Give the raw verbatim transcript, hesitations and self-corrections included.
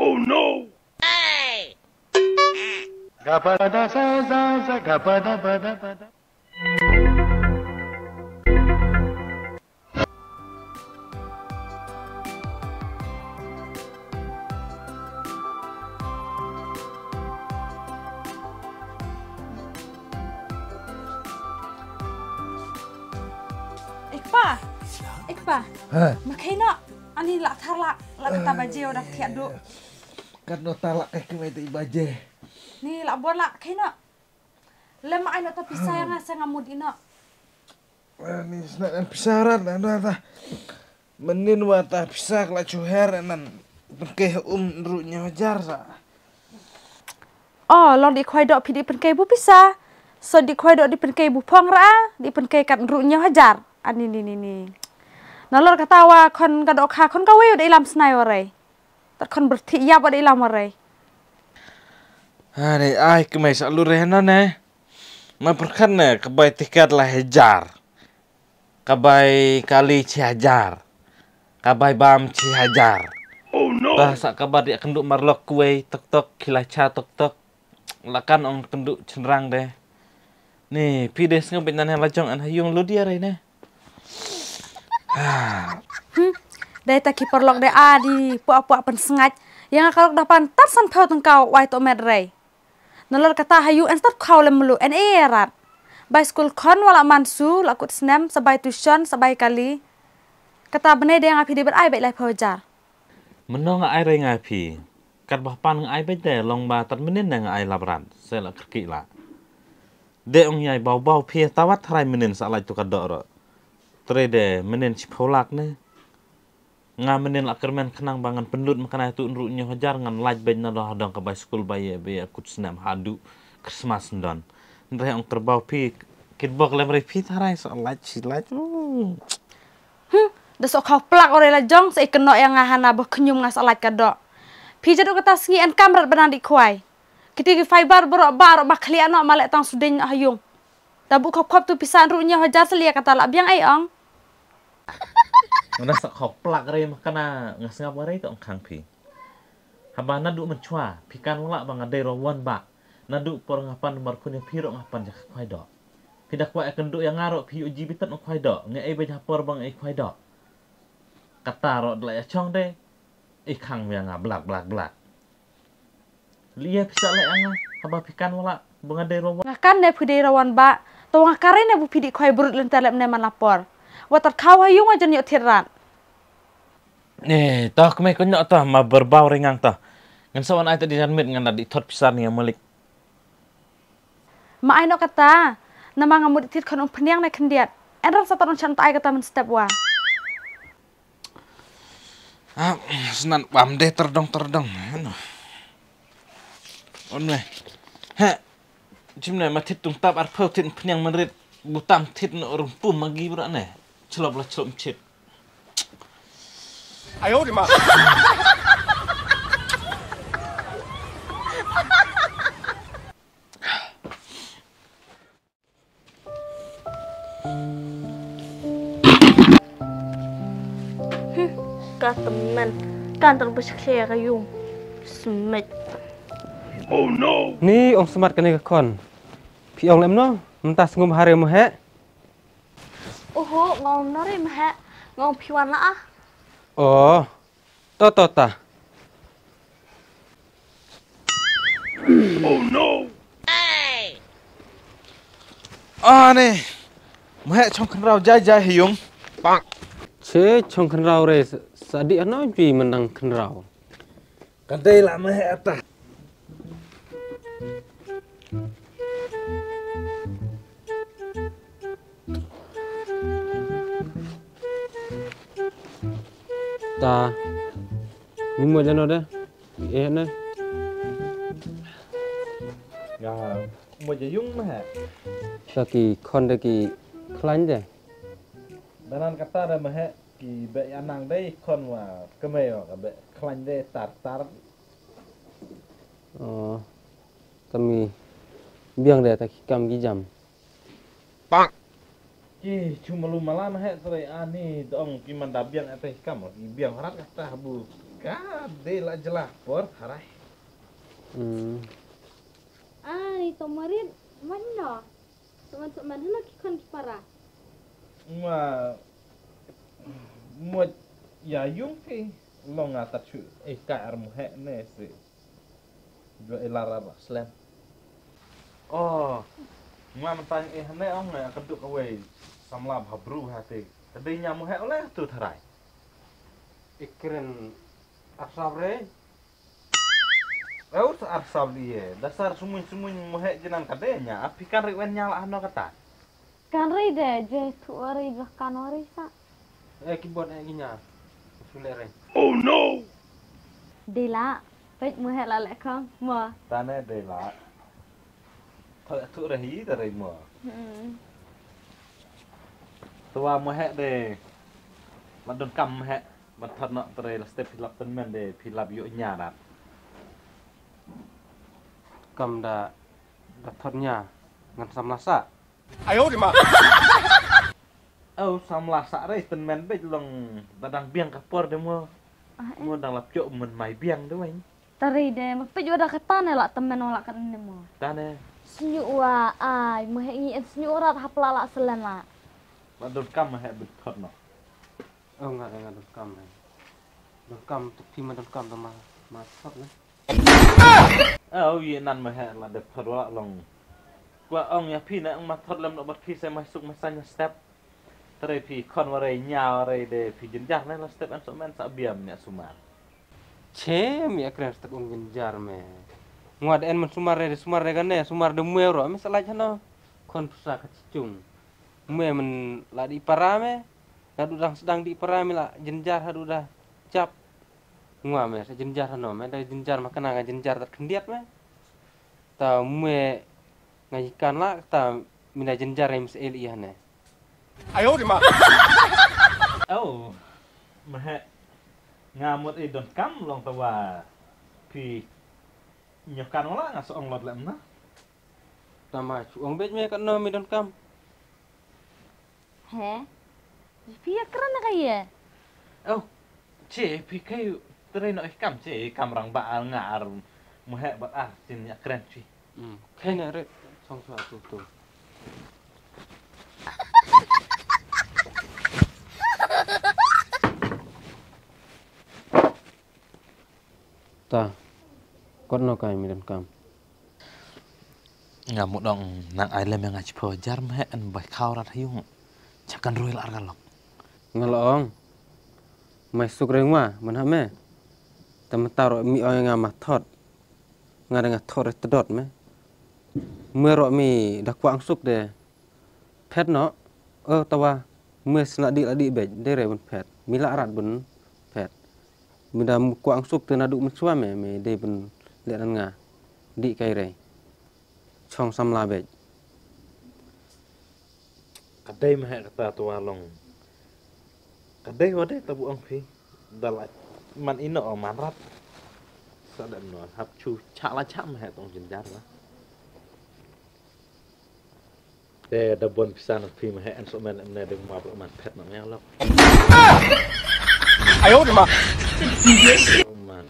Oh no! Ikpa, ikpa. Ha. Makhei no. Ani la thar la, la kata baje udah thiah du. Kat no ta la kai kemai ta i baje. Ni la bor la khei no. Lem ai no ta pisa yang asa ngamut ino. Ani sna kan pisa rat na da ta. Menin wa ta pisa kla chuher nan. Pengkei um ru nyo hajar sa. Oh, long di khwai dok phi di pengkei bu pisa. So di khwai dok di pengkei bu phong ra, di pengkei kat ru nyo hajar. Ani ni ni ni. Nalor kata wa khon ka dok kha khon ka wei u da ilam snai warai. Tat khon berthi ïap wa da ilam warai. Ani ai kemai sa lu rehna ne. Ma perkhat ne ka bai tiket la hajar. Ka bai kali chi hajar. Ka bai bam chi hajar. Oh no. Tah sa ka bai dia kendu marlok kuai tok tok kila cha tok tok. Lakan ong kendu cenrang de. Ni phi de sngewbit nan la jong an hayung lu dia re ne. Hmm. Dei ta ki parlok de adi puak puak pen sngach. Yang akalok dapan tar san phew tengkau wai to met rei. Nalor kata hayu en stat khau lem melu en e rat. Bai skul khon wala mansu la kut snem sabai tuition sabai kali. Kata bene de nga phi de ber ai bai lai phew hajar. Meno nga ai rei nga phi. Kat bah pan nga ai bai de long ba tat menin nga ai lap rat. Se la kerki la. De ong yai bau bau phi tawat tharai menin sa lai tu ka dok ro. Tre de menin chi phew lak ne. Nga menin la kermen khnang ba ngan penlut ma kane tu nru nyo hajar ngan lait bej na doh dong ka bai skul bai bai kut snem hadu Christmas ndon. Ndre ong kerbau phi kit bok lem rei phi tharai sa lait si lait. Hmm. Hmm, da sok khau plak ore la jong sa ikenok yang nga hana ba khnyum nga sa lait ka dok. Phi jadu kata sngi en kam rat benang di khwai. Kiti ki fiber bro ba ro ba khliak no malek tang sudin no hayung. Tabu khop khop tu pisan ru nyo hajar selia kata la biang ai ong. Ngana sa khop plak re ma kana nga sngap re to ong khang phi. Haba nadu menchwa phi kan wala ba nga dei ro wan ba. Nadu por nga pan mar khun phi ro nga pan ja khwai do. Phi da kwai akan du ya nga ro phi uji bitat ong khwai do. Nge ai ba ja por bang ai khwai do. Kata ro dlai achong de. I khang ya nga blak blak blak. Lia pisa le anga haba pikan wala bunga dei rowa. Nga kan ne phi dei rawan ba to nga kare ne bu phi di khoi brut lenta lep ne man lapor. Watar khaw ha yung ajan yok thit rat. Eh, toh kemai ko nyok toh ma berbau ringang toh. Ngan sawan ai tadi jan mit ngan di thot pisa ni malik. Ma ai nok kata. Nama nga mut thit khon um peniang ne khendiat. Enran satan un chan ta ai kata men step wa. Ah, snan bam deh terdong terdong. Ano. On me. He. Jim ne ma thit tung tap ar phau thit pniang menrit. Butam thit no rum pum magi bra ne. Chlop la chlop chit. Ayo di ma. Hmm, ka temen kan tang bishkhe ka yung. Smet. Oh no. Ni ong smat kane ka khon. Phi ong lem no, mynta sngum hare mo he. Oho, ngong nore mo he. Ngong phi wan la ah. Oh. To to ta. Oh no. Ah ne. Mhe chong khnraw jai jai hiyum. Che chong khnraw re sadi ano pi mendang khnraw. Kadai la mhe ata. Ta. Ni mo jano de. Eh ne. Nga mo ja yung ma ha. Ta ki khon de ki khlaiñ de. Danan kata de ma ha ki be ya nang de khon wa kemai wa ka be khlaiñ de tar tar. Oh. Kami biang de ta ki kam ki jam. Ki chu malu mala ma he trai ani dong ki manda biang ate kam ki biang rat kata bu. Ka dei la jela por harai. Hmm. Ai, to marit, man no. Soman soman hano ki khon ki para. Ma mo ya yung phi long nga ta chu e ka ar mo he ne si. Jo e lar ar slem. Oh, nga man tang e hane ong nga ka duk away samla bha bru ha te. Ka dei nya mo he ole tu tharai. Ikren asap re. Au sa arsam ie, dasar sumuin sumuin mo he jinan ka de nya, api kan ri wen nya la hano kata. Kan ri de, je tu ri je kan ri sa. Eh, kibot eh ginya. Sule re. Oh no! De la, pek mo he la le kong, mo. Tane de la. Thoi tu re hi de re mo. Hmm. Tua mo he de. Madon kam he. Ban thot noh tare la step phi lap tynmen de phi lap ïoh nya dat. Kam da da thot nya ngan samla sah. Ayo di ma. Oh samla sah re tynmen bej long da dang biang ka por de mo. Ah, eh. Mo dang lap ïoh men mai biang de weng. Tare de ma pej wada kata ne la tynmen wala kan ne mo. Tane. Snyu wa ai mo he ngi en snyu rat hapla la selen la. La don kam he bej thot noh. Oh nga nga don kam re. Don kam tu phi ma don kam tu ma ma thot ne. Oh ye nan ma he la de thot wa long. Kwa ong ya phi na ong ma thot lem no bat phi se ma suk ma sanya step. Tare phi khon wa re nya wa re de phi jinjar ne la step an so men sa biam ne sumar. Che mi akren step ong jinjar me. Ngwa de en man sumar re de sumar re gane sumar de mwe ro me sa laj hano. Khon psa ka chichung. Mwe men la di para me. Haduh dang sedang di para me la jinjar haduh dah jap. Ngwa me sa jinjar hano me da jinjar ma kana nga jinjar tat khyndiat me. Ta me nga ikan la ta mina jinjar em se el iya ne. Ayo di ma. Oh. Mahe nga mut i don kam long ta wa. Pi nyokan wala nga so ong lot lem na. Ta ma chu ong bej me kan no mi don kam. He? Phi ïa kren na ka ïa? Oh, che phi kai trei noh i kam che i kam rang ba ar nga ar mu he ba ar chin ïa kren chi. Hmm, kai na ret song sa tu tu. Ta. Kot no kai mi don kam. Nga mut ong nang ai lem nga chi pho jar me en bai khau rat ha yung. Chakan roi la ar ka lok. Nga la ong. Mai suk reng wa man ha me. Te mynta ro mi ong nga ma thot. Nga da nga thot re tdot me. Me ro mi da kwang suk de. Phet noh, eh, tawa, me sna dih la dih bej, dei re bun phet. Mi la rat bun phet. Mi da kwang suk te naduh mynshuwa me, me dei bun leh nan nga. Dih kai re. Chong samla bej. Ka dei me he kata tawa long. Ka dei wa dei tabu ong phi. Da la man ino man rat. Sa da no hap chu cha la cha me he tong jinjar la. Te da bon pisa na phi ma he an so men ne de ma bro man phet na me lok. Ayo di ma. Man.